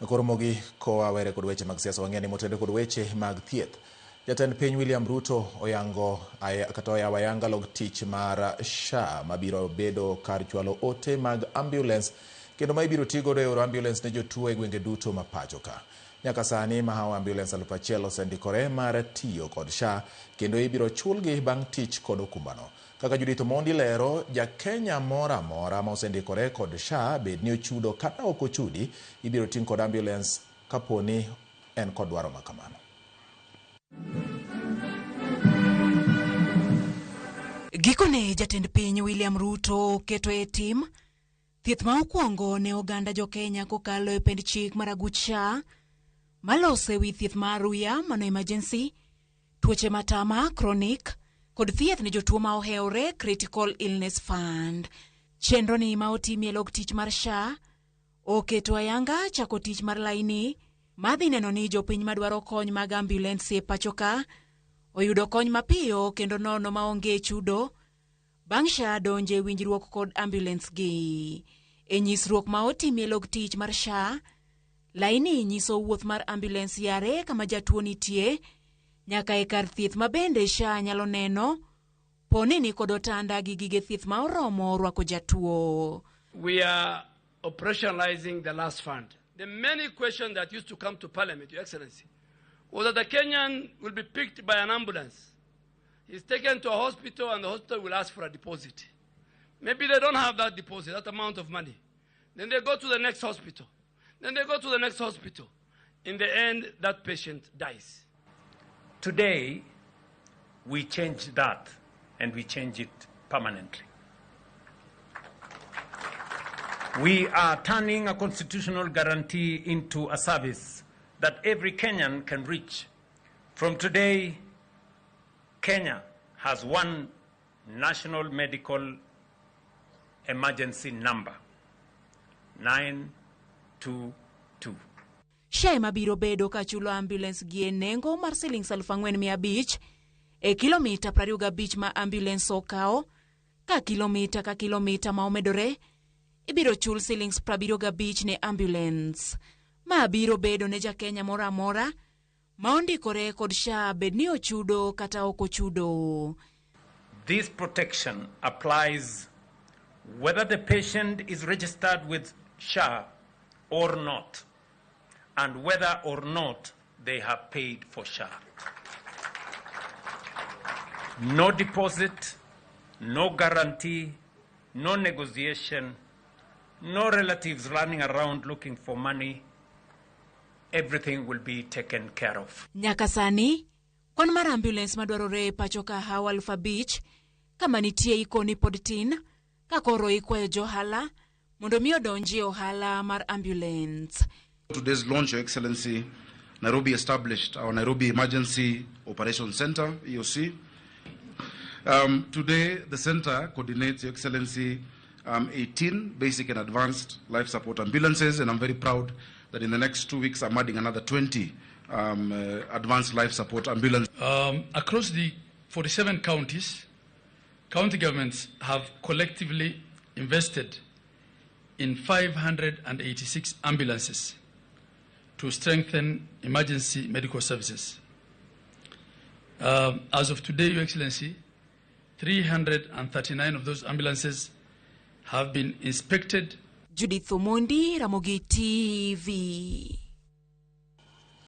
Koro mogi koa were kod weche mag siasa wang'e ni motenore kod weche mag thieth. Jatend piny William Ruto oyango kata oyawo ayanga log tich mar SHA mabiro bedo kar chwalo ote mag ambulance kendo ma ibiro ti godo e oro ambulance ne jotuo e gwenge duto ma pacho ka. Nyaka sani mahawo ambulance 1000 osendikore mar tiyo kod SHA kendo ibiro chulgi bang' tich kod okumbano. Kaka Judith Omondi lero, ja Kenya moro amora ma osendikore kod SHA bed ni ochudo kata ok ochudi, ibiro ting' kod ambulance kaponi en kod dwaro ma kamano. Gikone jatend piny William Ruto oketo e tim thieth ma okwongo ne oganda jo-Kenya kokalo e pend chik mar aguch SHA maloso e wi thieth ma aruya mano emergency, tuoche matama chronic kod thieth ne jotuo ma ohewore critical illness fund. Chenro ni ma otimie log tich mar SHA oketo ayanga chako tich mar laini madhi neno ni jopiny madwaro kony mag ambulance e pachoka oyudo kony mapiyo kendo nono maonge chudo bang' SHA donjo e winjruok kod ambulance gi. E nyisruok ma otimie log tich mar SHA, laini nyiso wuoth mar ambulance yare kama jatuo nitie nyaka e kar thieth ma bende SHA nyalo neno poni ni kod otanda gi gige thieth ma oromo rwako jatuo. We are operationalizing the last fund. The many questions that used to come to Parliament, Your Excellency, was that the Kenyan will be picked by an ambulance. He's taken to a hospital and the hospital will ask for a deposit. Maybe they don't have that deposit, that amount of money. Then they go to the next hospital. Then they go to the next hospital. In the end, that patient dies. Today, we change that and we change it permanently. We are turning a constitutional guarantee into a service that every Kenyan can reach. From today, Kenya has one national medical emergency number, 922. SHA ema biro bedo ka chulo ambulance gi e nengo mar siling 4,500 e kilomita 25 ma ambulance okawo, ka kilomita ka kilomita ma omedore ibiro chul siling 75 ne ambulance. Ma biro bedo ne ja Kenya moro amora ma ondikore kod SHA bed ni ochudo kata ok ochudo. This protection applies whether the patient is registered with SHA or not, and whether or not they have paid for SHA. No deposit, no guarantee, no negotiation, no relatives running around looking for money. Everything will be taken care of. Nyaka sani, kwan mar ambulance madwarore e pacho ka hawo 5,000 kama nitie ikoni pod tin ka koro ikwayo johala mondo mi odonji e ohala mar ambulance. Today's launch, Your Excellency, Nairobi established our Nairobi Emergency Operations Center, EOC. Today, the center coordinates, Your Excellency, 18 basic and advanced life support ambulances, and I'm very proud that in the next 2 weeks, I'm adding another 20 advanced life support ambulances. Across the 47 counties, county governments have collectively invested in 586 ambulances to strengthen emergency medical services. As of today, Your Excellency, 339 of those ambulances have been inspected. Judith Omondi, Ramogi TV.